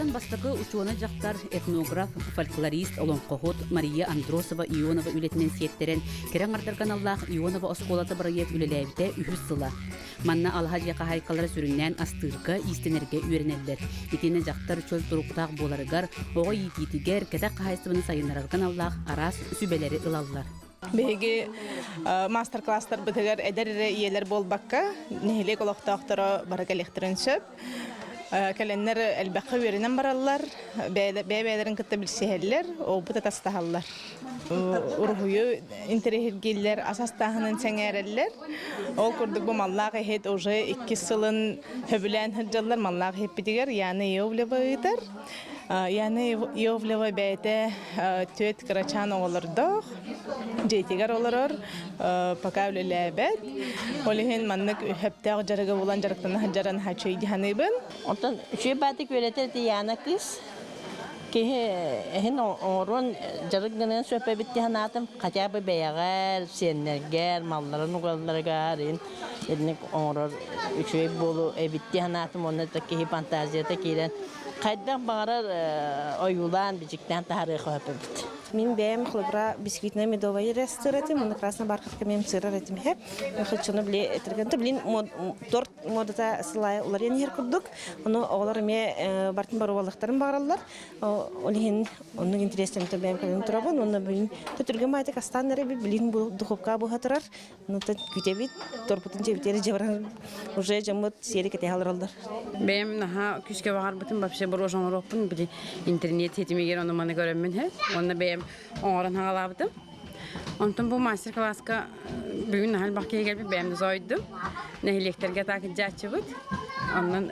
Сахаттан бастакы учуонай дьахтар, этнограф, фольклорист, олоҥхоһут Мария Андросова Ионова үлэтинэн сиэттэрэн, кэрэ аҥардарга аналлаах Ионова оскуолата бырайыак үлэлээбитэ үһүс сыла. Манна алаһа дьиэ хаһаайкалара сүрүннээн астыырга, иистэнэргэ үөрэнэллэр. Итиэннэ дьахтар чөл туруктаах буоларыгар, оҕо иитиитигэр, кэтэх хаһаайыстыбаны сайыннарарга аналлаах араас сүбэлэри ылаллар. Биһиги маастар-класстарбытыгар эдэр эрэ ийэлэр буолбакка, нэһилиэк олохтоохторо бары кэлиэхтэрин сөп. Кэлэннэр элбэххэ үөрэнэн бараллар, бэйэ-бэйэлэрин кытта билсиһэллэр, опыт атастаһаллар. Уруһуйу интэриэһиргииллэр, ас астааһынын сэҥээрэллэр. Ол курдук бу маллаах иһит уже иккис сылын сөбүлээн сылдьаллар. Маллаах иһиппитигэр Яна Иовлева ыытар. Яна Иовлева бэйэтэ түөрт кырачаан оҕолордоох, дьиэтигэр олорор, пока үлэлээбэт. Ол иһин маннык сөптөөх дьарыгы булан дьарыктана сылдьарын хачый дии саныыбын. Онтон үчүгэй баатык үөрэтэр ити Яна кыыс. Киһи эһин оҥоруон дьарык гыныан сөп эбит дии санаатым. Хотя бы бэйэҕэр, сиэннэргэр, малларын угалларыгар итинник оҥорор үчүгэй буолуу эбит дии санаатым. Уонна да киһи фантазията киирэн хайдах баҕарар ойуулаан, бичиктээн таһаарыахха сөп эбит. Мин бэйэм холобура бисквитная медовая сыр этим, уонна красная бархатка мен сырар этим хэ. Хочу били этирген блин торт модата сылай уларыйан иһэр курдук. Ону оҕолор эмиэ бартын боруобалыктарын баҕараллар. Ол иһин оннук интерестэн бэйэм кэлэн турабын. Уонна билин төтүргэн баайтык астаан эрэ билин бу духовка буһа турар. Ну күтэбит, торпутун чэбитиэри дьабаран уже дьоммут сиэри кэтэһэ олороллор. Бэйэм наһаа күүскэ баҕарбытым вообще боруос оҥоруохпун били интернет ситимигэр ону маны көрөммүн һэ уонна бэйэм оҥорон хаалаабытым. Онтон бу мастер-класска бүгүн наһаа элбэх киһи кэлбит бэйэм да соһуйдум. Нэһилиэктэргэ таакыдьааччыбыт. Онон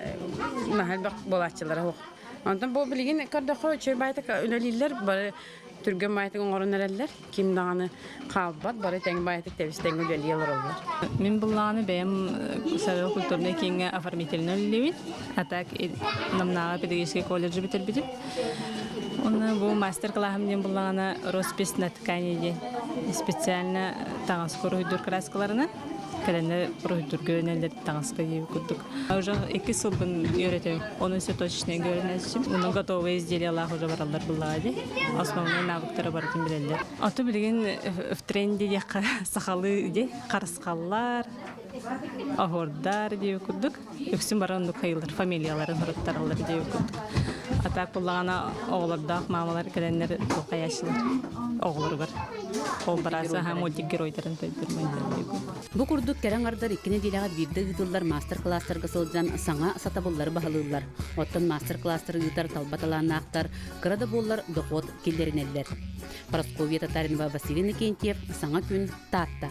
наһаа элбэх буолааччылара суох. Онтон бу билигин көрдөххө үчүгэй баайтык үлэлииллэр бары түргэн баайтык оҥорон эрэллэр. Ким даҕаны хаалбат, бары тэҥ баайтык тэбис-тэҥ үлэлии олороллор. Мин былааны бэйэм Сарыал культурнай кииҥҥэ оформительно үлэлиибин. А так Намнааҕы педагогическай колледжы бүтэрбитим. Онно бу мастер-клаһым диэн буллаҕына роспись на ткани диэн специально таҥаска уруһуйдуур краскаларынан кэлэннэр уруһуйдуурга үөрэнэллэр таҥаска диэбит курдук. Уже иккис сылбын үөрэтэ Онон все точно көрүнэччим. Уну готовые изделиялаах уже бараллар буллаҕа дии. Основной навыктары барытын билэллэр. Ото билигин в тренде диэххэ сахалыы дии харысхаллар, оһуордар диэбит курдук. Үксүн бары оннук хайылар фамилияларын суруттараллар диэбит курдук. А так буллаҕына оҕолордоох маамалар кэлэннэр туоххайааччылар оҕолоругар. Ол бараасы аха мультик геройдарын тойдурмайдар диэбит. Бу курдук кэрэ аҥардар икки нэдиэлэҕэ биирдэ ыытыллар маастар-кылаастарга сылдьан саҥа сатабыллары баһылыыллар. Оттон маастар-кылаастары ыытар талба талааннаахтар кыра да буоллар дохуот киллэринэллэр. Прасковья Татаринова, Василий Иннокентьев, Саҥа күн, Таатта.